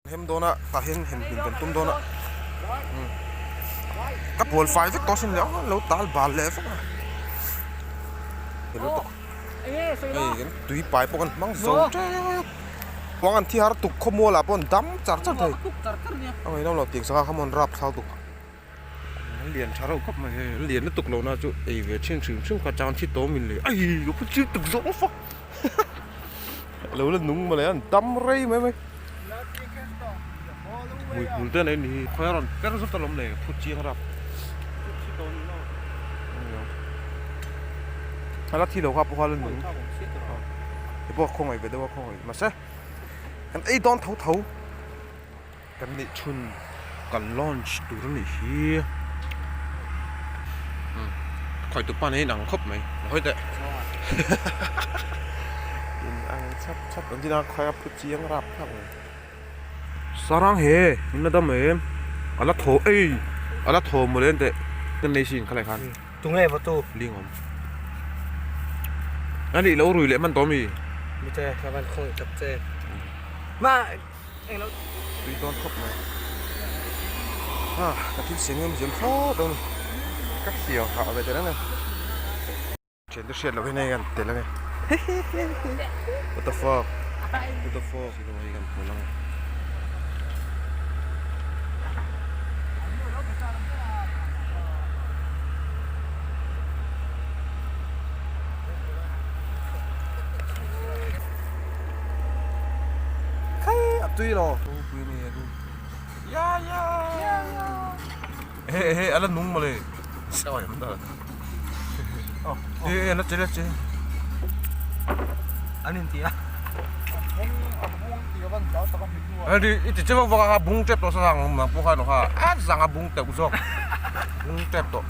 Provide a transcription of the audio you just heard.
Hem dawn a tah hian hem hlim kan tum dawn a ka bual fai vek tawh sin leh a lo tal bal leh vek a hei kan tui pai pawh kan hmang zo tep khuang an thi har tuk khawmual ah pawh an dam char char thei a ngaihna awm lo tiang sangha kha maw an rap thlau tuk an lian tha reuh khawp mai hei an lian lutuk lo na chu ei ve thin hrim hrim kha chang thi tawm in leh ai lo khaw chil tuk zawk fak. Lo la nung mawle an dam rei mai mai. Mui hmul te nei ni hi. Khawi a rawn per zut alawm le phut chiang rap. A la thi lo kha pawh kha la nung. Hei pawh khawngaih ve deuh a khawngaih mahse kan ei dawn tho tho. Kan neih chhun kan launch tur a nih hi. Khawi tu pa nen a inang khawp mai a hawi teh. Inang chhap chhap ang chin a khawi a phu chiang rap thlak mai. Sarang he in la dam em a la thaw ei a la thaw mawle teh kan nei sin khalai khan. Tunge va tu? Ling awm. A nih lo rui leh hman tawh mi? Mite ka van khawngaih tak che. Ma Tui dawn khawp mai. Ah, ka thil siam ngam ziam thlawt dawn a ni. Ka hliau hah ve tel ang e. Thian te hriat loh hian hei kan tel ang e. What the fuck? What the fuck? Silo hei kan pawlh ang e. Khai a tui lo. Pui nei a Ya ya. He he ala nung mawle. Sawi am da. E la che la che. An in ti a. Adi i ti che vak vak a bung tep tawh sa sang ma pawh khan ha a zang a bung teuh zawk. Bung tep tawh.